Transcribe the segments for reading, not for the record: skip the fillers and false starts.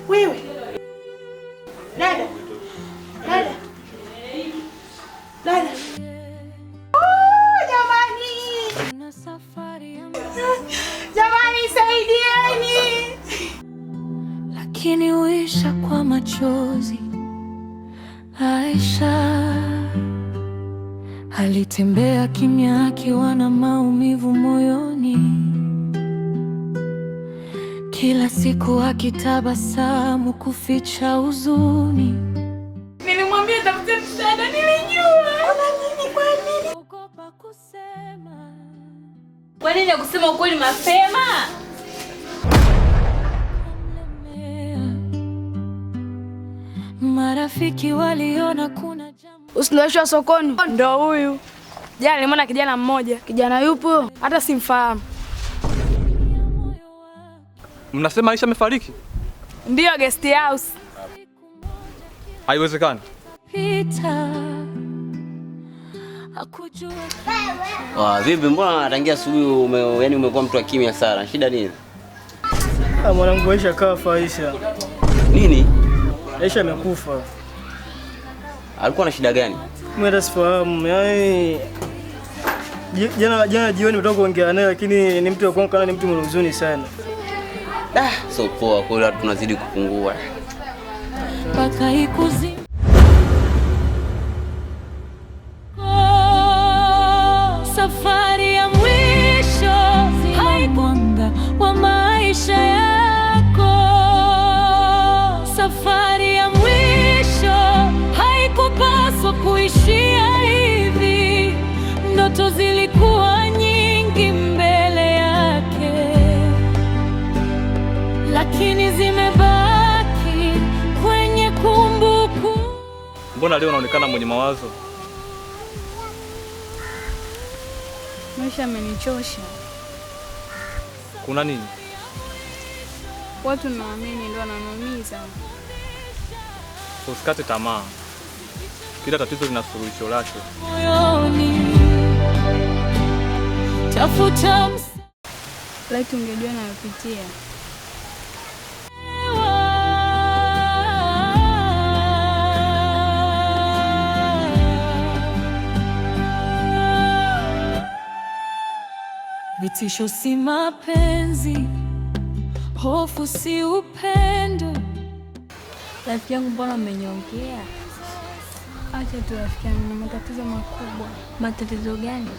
Wewe dada, dada, dada. Oh, jamani, jamani, saidieni! Lakini uisha kwa machozi. Aisha alitembea kimya akiwa na maumivu moyoni, kila siku akitabasamu kuficha huzuni. Nilimwambia tafute msaada, nilijua. Kuna nini? Kwa nini? Ogopa kusema. Kwa nini hakusema ukweli mapema? Kumlemea. Marafiki waliona kuna jambo. Usinaishwa sokoni ndo huyu. Jana nilimwona kijana mmoja. Kijana yupo hata simfahamu. Mnasema Aisha amefariki? Ndiyo, guest house. Haiwezekani. Pita hakujua. Wa, vipi mbona tangia asubuhi yaani umekuwa mtu wa kimya sana. Shida nini? Ah, mwanangu Aisha kafa. Aisha. Nini? Aisha amekufa. Alikuwa na shida gani? Mimi hata sifahamu. Yaani jana jana jioni nimetoka kuongea naye, lakini ni mtu wa kwangu kana ni mtu mwenye huzuni sana. Da, so poa, kwa hiyo tunazidi kupungua. Mpaka ikuzi. Oh, safari ya mwisho haikuanga wa maisha yako. Safari ya mwisho haikupaswa kuishia hivi. Ndoto zilikuwa nyingi mbele yake, lakini zimebaki kwenye kumbukumbu. Mbona leo unaonekana mwenye mawazo? Maisha amenichosha. Kuna nini? Watu naamini ndio wananiumiza. Usikate tamaa. Kila tatizo lina suluhisho lake. Moyoni, tafuta Laiti ungejua nayopitia. Msaada. Vitisho si mapenzi, hofu si upendo. Rafiki yangu, mbona umenyongea? Acha tu rafiki yangu, na matatizo makubwa. Matatizo gani?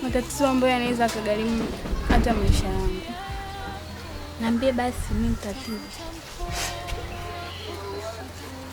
Matatizo ambayo yanaweza akagharimu hata maisha yangu. Niambie basi, mimi tatizo.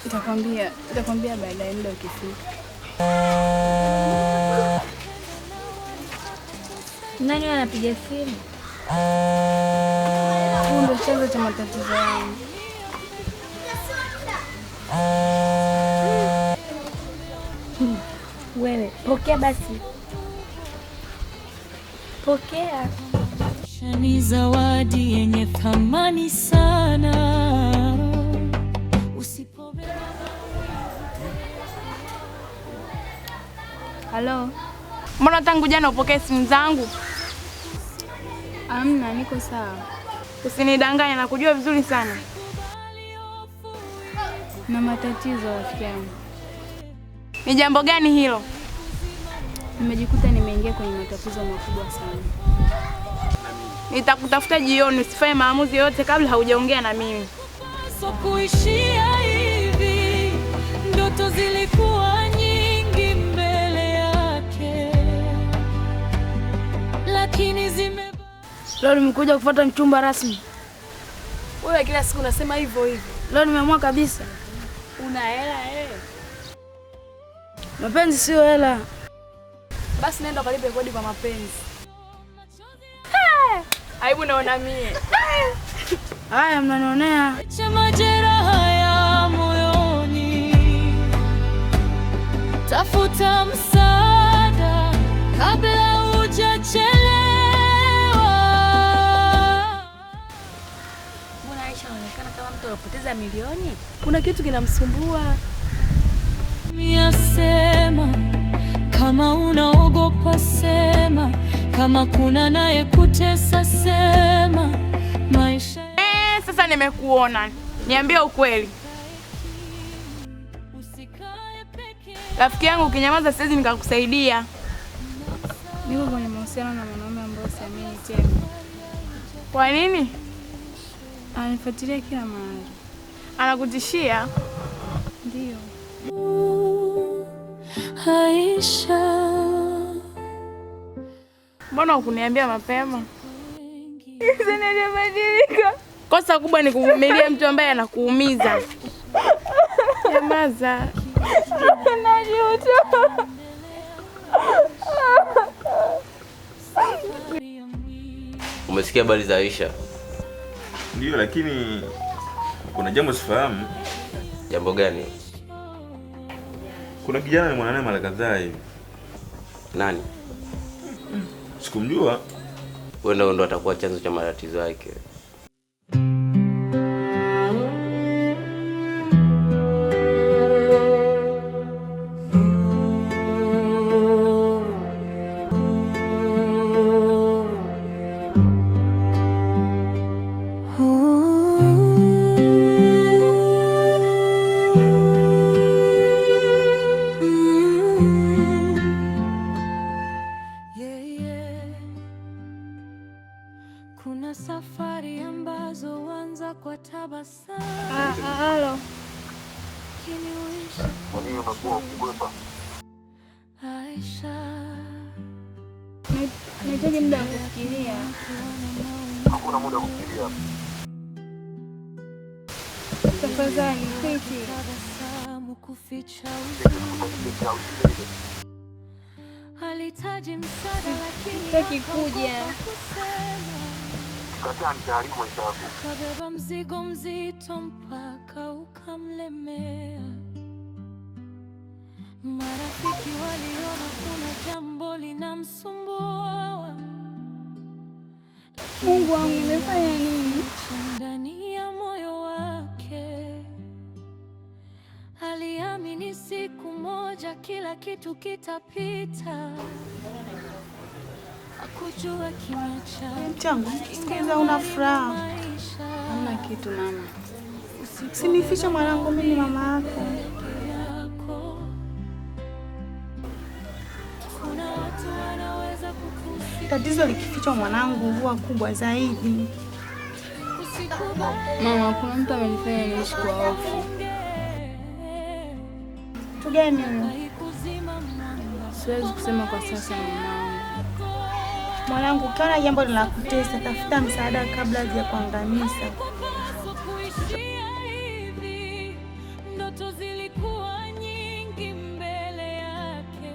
Nitakwambia baadaye muda ukifika. Nani anapiga simu? Huu ndio chanzo cha matatizo yangu. Wewe pokea basi, pokea. Ni zawadi yenye thamani sana. Usipobeba Halo. Mbona tangu jana upokee simu zangu? Amna, niko sawa. Usinidanganya, nakujua vizuri sana. Na matatizo rafiki yangu. Ni jambo gani hilo? Nimejikuta nimeingia kwenye matatizo makubwa sana. Nitakutafuta jioni, usifanye maamuzi yoyote kabla haujaongea na mimi. So kuishia hivi, ndoto zilikuwa nyingi mbele yake, lakini zime Leo nimekuja kufuata mchumba rasmi. Wewe kila siku unasema hivyo hivyo. Leo nimeamua kabisa. Una hela eh? Mapenzi sio hela. Basi nenda ukalipe kodi kwa mapenzi. Aibu naona mie. Haya, mnanionea. Acha majeraha ya moyoni, tafuta msaada kabla hujachelewa. Mbona Aisha anaonekana kama mtu alopoteza milioni? Kuna kitu kinamsumbua. Mia sema, kama unaogopa sema, kama kuna naye kutesa sema, maisha Sasa Nimekuona. Niambie ukweli. Rafiki yangu ukinyamaza siwezi nikakusaidia. Niko kwenye mahusiano na mwanaume ambaye siamini tena. Kwa nini? Ananifuatilia kila mahali. Anakutishia? Ndio. Aisha, mbona hukuniambia mapema? Zinabadilika. Kosa kubwa ni kuvumilia mtu ambaye anakuumiza. Nyamaza. Najuta. Umesikia habari za Aisha? Ndio, lakini kuna jambo sifahamu. Jambo gani? Kuna kijana ni mwananae mara kadhaa hivi. Nani? Sikumjua. Wewe ndo atakuwa chanzo cha matatizo yake. Kuna safari ambazo huanza kwa tabasamu. Halo. Kwa nini umekuwa ukikwepa? Aisha, nahitaji muda wa kufikiria. Hakuna muda wa kufikiria. Tafadhali, kwiki. Kuficha alihitaji msaada lakini sitaki kuja. Kataa, nitaharibu maisha yako. Kabeba mzigo mzito mpaka ukamlemea. Marafiki waliona kuna jambo linamsumbua. Mungu wangu, nimefanya nini? Ndani ya moyo wake aliamini siku moja kila kitu kitapita. Hakujua kimya chake Mchango, sikiza, una furaha. Hamna kitu mama. Usinifiche mwanangu, mimi ni mama yako. Kuna watu wanaweza kukusikia. Tatizo likifichwa mwanangu huwa kubwa zaidi. Mama, kuna mtu amenifanya niishi kwa hofu. Mtu gani huyo? Siwezi kusema kwa sasa mama. Mwanangu, ukiona jambo linakutesa, tafuta msaada kabla hajakuangamiza. Kuishia hivi, ndoto zilikuwa nyingi mbele yake,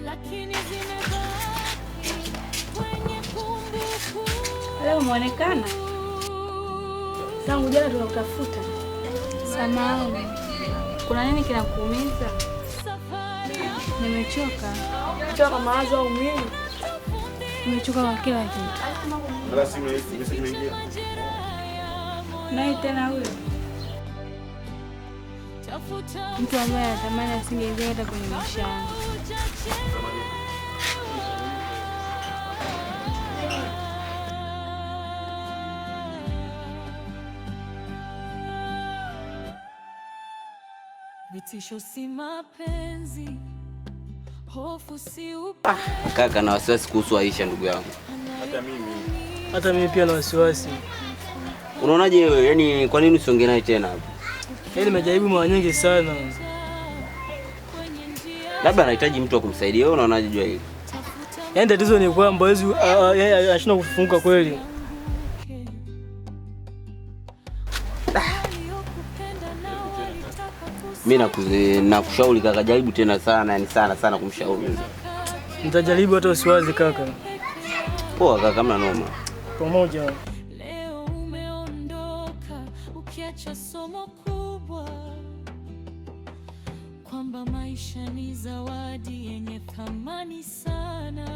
lakini zimebaki kwenye kumbukumbu. Leo umeonekana? Tangu jana tunakutafuta. Samahani. Kuna nini kinakuumiza? Nimechoka. Kuchoka mawazo au mwili? Nimechoka kwa kila kitu. Wala simu message imeingia. Naye tena huyo mtu ambaye anatamani asingeingia hata kwenye maisha yangu. Vitisho si mapenzi, hofu si Kaka, na wasiwasi kuhusu Aisha ndugu yangu. Hata mimi pia na wasiwasi. Unaonaje wewe? Yaani kwa nini usiongee naye tena hapo? Yaani nimejaribu mara nyingi sana. Labda anahitaji mtu wa kumsaidia. Wewe unaonaje jua hili? Yaani tatizo ni kwamba hawezi anashindwa kufunguka kweli. Mimi nakushauri kaka, jaribu tena sana, yani sana sana kumshauri. Nitajaribu hata usiwazi kaka. Poa kaka, hamna noma. Pamoja. Leo umeondoka ukiacha somo kubwa kwamba maisha ni zawadi yenye thamani sana.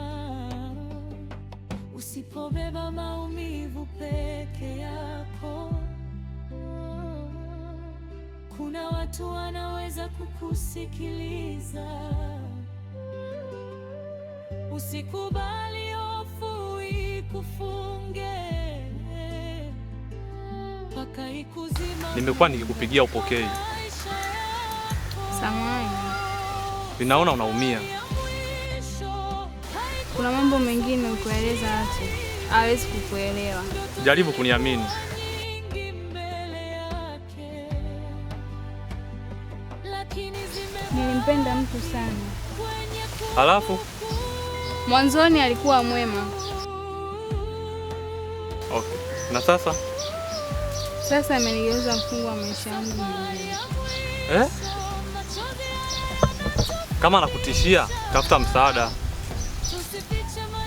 Usipobeba maumivu peke yako, kuna watu wanaweza kukusikiliza. Usikubali hofu ikufunge. Nimekuwa nikikupigia upokei. Samahani. Ninaona unaumia. Kuna mambo mengine ukueleza watu hawezi kukuelewa. Jaribu kuniamini. Nilimpenda mtu sana. Halafu? Mwanzoni alikuwa mwema. Okay. Na sasa? Sasa amenigeuza mfungwa wa maisha yangu mwenyewe. Eh? Kama anakutishia, tafuta msaada.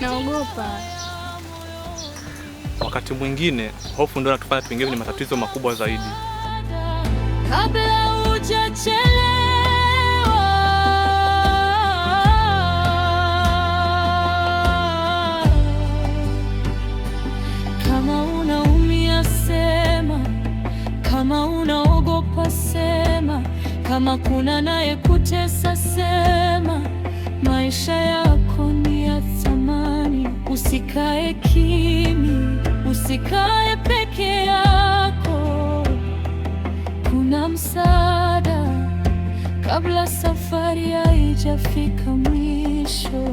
Naogopa. Wakati mwingine hofu ndio inatufanya tuingie kwenye matatizo makubwa zaidi. Kabla hujachelewa. Kama unaumia sema, kama unaogopa sema, kama kuna naye kutesa sema. Maisha yako ni ya thamani, usikae kimya, usikae peke yako. Kuna msaada kabla safari haijafika mwisho.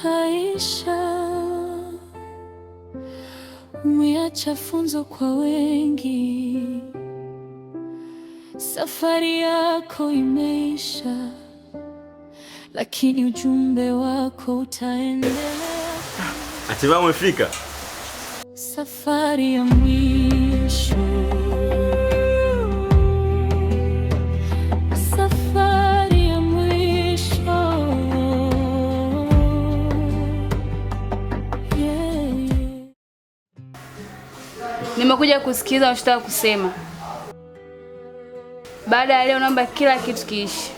Aisha, umeacha funzo kwa wengi. Safari yako imeisha, lakini ujumbe wako utaendelea. Hatimaye umefika. Safari ya mwisho, safari ya mwisho. Yeah, yeah. Nimekuja kusikiliza unachotaka kusema. Baada ya leo naomba kila kitu kiishi.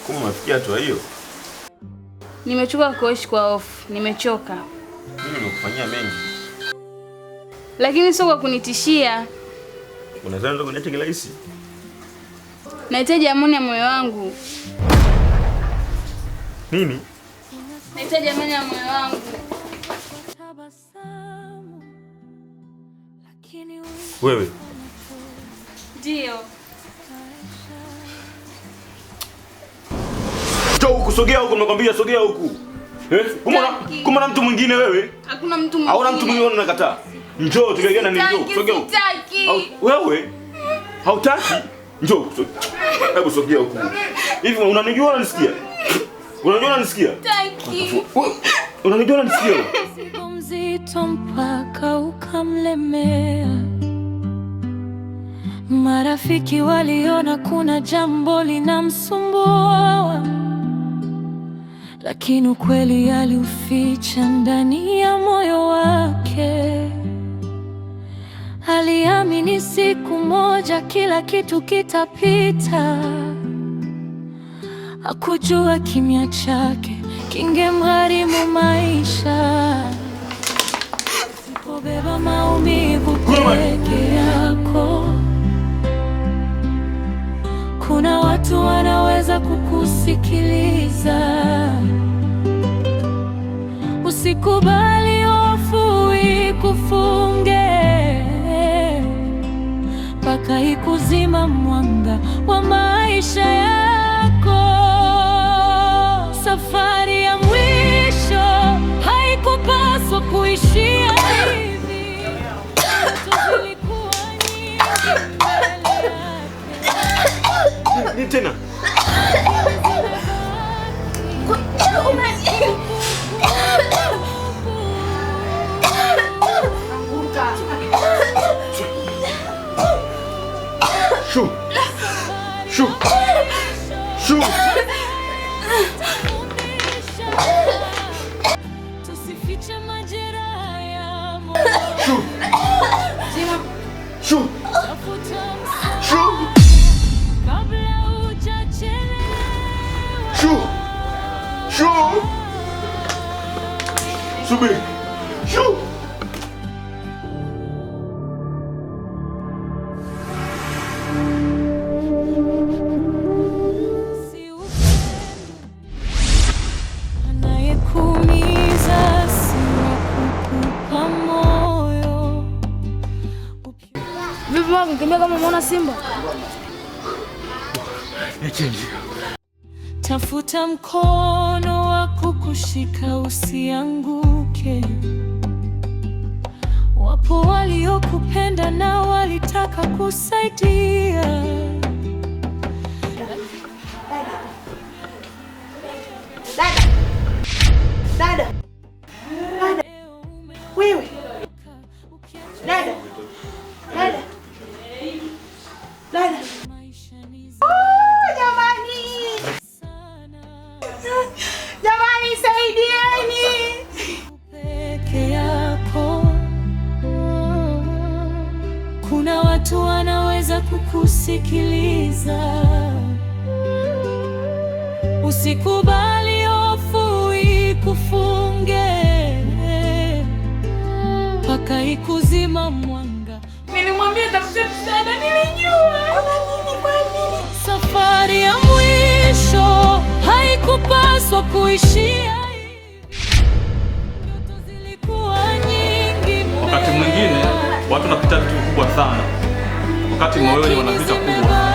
Kumbe umefikia hatua hiyo? Nimechoka kuishi kwa hofu, nimechoka. Mimi nimekufanyia mengi. Lakini sio kwa kunitishia. Unadhani ndio kuniacha kirahisi? Nahitaji amani ya moyo wangu. Nini? Nahitaji amani ya moyo wangu. Wewe. Ndio. Njoo huku, sogea huku, nimekwambia sogea huku. Eh? Kumbe na mtu mwingine wewe? Hakuna mtu mwingine. Hauna mtu mwingine unakataa. Njoo tukiagana ni njoo, sogea huku. Sitaki. Wewe? Hautaki? Njoo. Hebu sogea huku. Hivi unanijua unanisikia? Unanijua unanisikia? Sitaki. Unanijua unanisikia? Mzigo mzito mpaka ukamlemea. Marafiki waliona kuna jambo linamsumbua, lakini ukweli aliuficha ndani ya moyo wake. Aliamini siku moja kila kitu kitapita. Hakujua kimya chake kingemgharimu maisha. Usipobeba maumivu peke yako, kuna watu wanaweza kukusikiliza. Usikubali hofu ikufunge mpaka ikuzima mwanga wa maisha yako. Safari ya mwisho haikupaswa kuishia hivi. Ndoto zilikuwa nyingi mbele yake. Ni tena. Shu. Shu. Shu. Tusifiche majeraha ya moyo. Shu. Shu. Tafuta Shu. kabla hujachelewa. Shu. Shu. Subiri. Shu. Si upendo anayekuumiza Unakimbia kama umeona simba? Tafuta mkono wa kukushika usianguke. Wapo waliokupenda na walitaka kusaidia. Dada. Dada. Dada. Wewe. Dada. Dada. Dada. Oh, jamani. Jamani, saidieni. Peke yako. Kuna watu wanaweza kukusikiliza. Usikubali hofu ikufunge mpaka ikuzima mwanga. Nilimwambia tafute msaada, nilijua. Safari ya mwisho haikupaswa kuishia hivi. Ndoto zilikuwa nyingi Wakati mwingine watu wanapita vitu vikubwa sana, wakati moyoni wana vita kubwa.